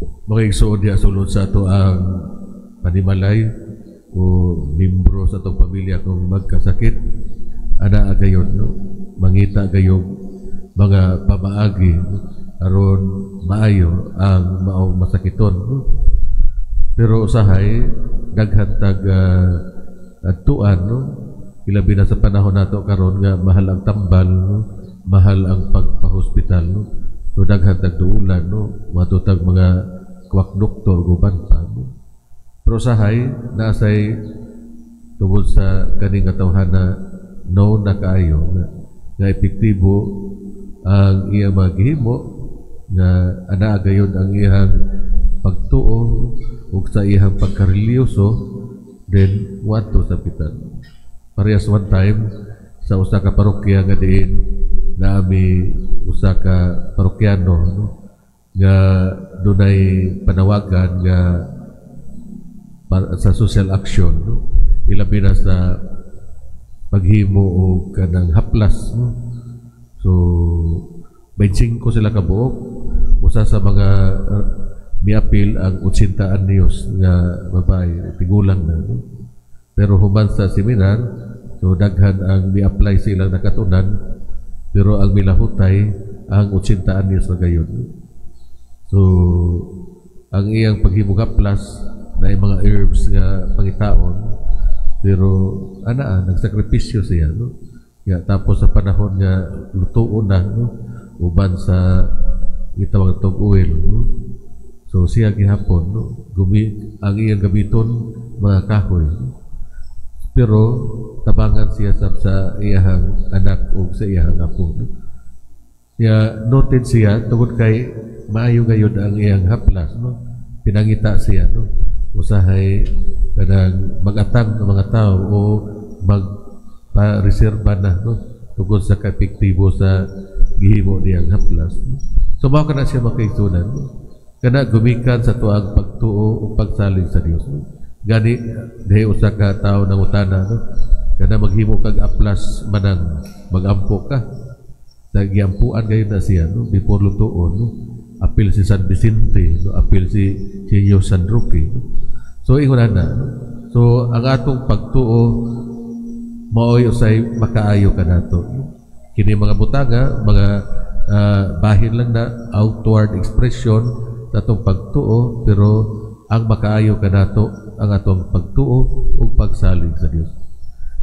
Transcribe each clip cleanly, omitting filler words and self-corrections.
Mga igsoon diha sulod sa atoang panimalay o membro sa atong pamilya kung magkasakit, ana gayon, no? Mangita gayong mga pamaagi, no? Aron maayo ang maong masakiton, no? Pero usahay daghan tag adtuan, no? Ilabi na sa panahon nato karon nga mahal ang tambal, no? Mahal ang pagpa-hospital, no? So daghan tag duulan, no? Moadto tag mga quack doktor ug uban pa, no? Pero usahay naasay tungod sa kaning katawhana known na kaayo nga epektibo ang iyang mga gihimo, nga anaa gayon ang iyang pagtuo ug sa iyang pagkareliyoso, then moadto sa ospital. Parehas one time sa usa ka parokya nga diin naami usa ka parokyano, no, nga dunay panawagan nga sa social action, no, ilabi na sa paghimo og kanang haplas, no? So 25 sila kabuok. Usa sa mga miapil ang 80 anyos nga babae, tigulang na, no? Pero human sa seminar, so daghan ang mi-apply sa ilang nakatunan, pero ang milahutay ang 80 anyos na gayon. So ang iyang paghimog haplas na mga herbs nga pangitaon, pero ana nagsakripisyo siya, no? Ya, tapos sa panahon nga lutuon na, no, uban sa gitawag tong oil, no? So siya gihapon, no, ang iyang gamiton mga kahoy, no? Pero tabangan siya sa iyang anak ug sa iyang apo, no? Ya, noted siya tungod kay maayo gayud ang iyang haplas, no? Pinangita siya, no? Usahay kanang magatang ng mga tao o mag pa-reserba na, no, tungod sa kaepektibo sa gihimo niyang haplas, no? So mao kana siya, mga kaigsuonan, no? Kana gumikan sa tuang pagtuo o pagsalig sa Dios, no? Gani dihay usa ka tawo nangutana, no, kana maghimo kag aplas manang magampo ka. Sa giampuan gayon na siya, no, before lutuon, no? Apil si San Vicente, no? Apil si Senyor San Roque, no? So ingon ana, no? So ang atong pagtuo maoy usay makaayo kanato, no? Kini mga butanga, mga bahin lang na outward expression sa atong pagtuo, pero ang makaayo kanato ang atong pagtuo ug pagsalig sa Dios.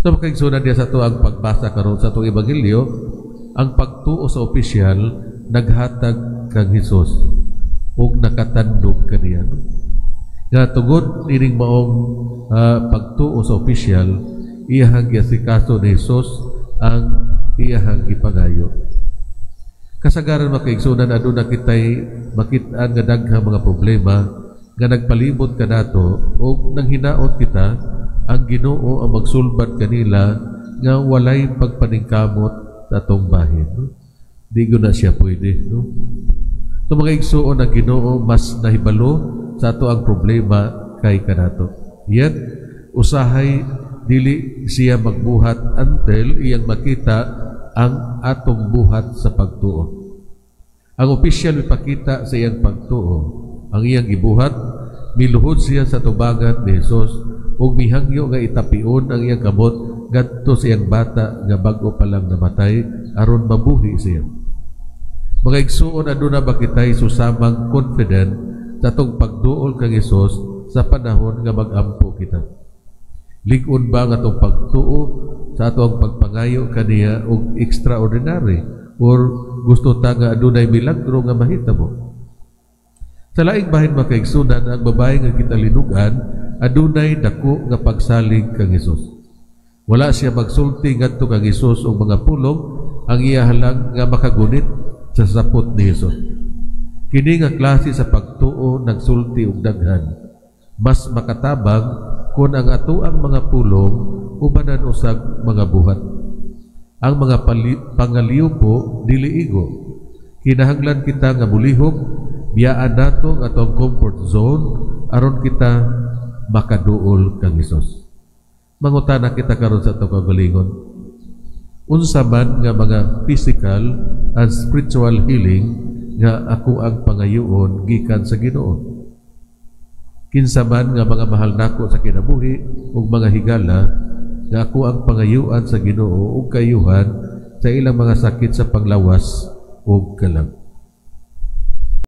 So mga kaigsuonan diha sa ato ang pagbasa karon sa atong ebanghelyo, ang pagtuo sa opisyal naghatag kang Hesus ug nakatandog kaniya. Nga tungod ining maong pagtuo sa opisyal, iyahang giasikaso ni Hesus ang iyahang gipangayo. Kasagaran, mga kaigsuonan, aduna kitay makit-an nga daghang mga problema nga nagpalibot kanato ug nanghinaot kita ang Ginoo ang magsulbad kanila nga walay pagpaningkamot sa atong bahin, no? Di ko na siya pwede, no? So mga igsuon, ang Ginoo mas nahibalo sa ato ang problema kay kanato. Yet usahay dili siya magbuhat until iyang makita ang atong buhat sa pagtuo. Ang opisyal mipakita sa iyang pagtuo. Ang iyang gibuhat, miluhod siya sa tubangan ni Jesus ug mihangyo nga itapion ang iyang kamot ngadto sa iyang bata nga bag-o pa lang namatay aron mabuhi siya. Mga igsuon, aduna ba kitay susamang confident sa atong pagduol kang Hesus sa panahon nga mag-ampo kita? Lig-on ba ang atong pagtuo sa atong pagpangayo kaniya og extraordinary or gusto ta nga adunay milagro nga mahitabo? Sa laing bahin, mga kaigsuonan, ang babae nga gitalinugan adunay dako nga pagsalig kang Hesus. Wala siya magsulti ngadto kang Hesus og mga pulong, ang iya lang nga makagunit sa sapot ni Hesus. Kini nga klase sa pagtuo nagsulti og daghan. Mas makatabang kung ang atoang mga pulong ubanan usag mga buhat. Ang mga pangaliupo dili igo. Kinahanglan kita nga mulihok, biyaan nato ang atong comfort zone aron kita makaduol kang Hesus. Mangutana kita karon sa atong kaugalingon. Unsa man nga mga physical and spiritual healing nga ako ang pangayoon gikan sa Ginoo. Kinsa man nga mga mahal nako sa kinabuhi ug mga higala nga ako ang pangayuan sa Ginoo ug kayuhan sa ilang mga sakit sa panglawas ug kalag.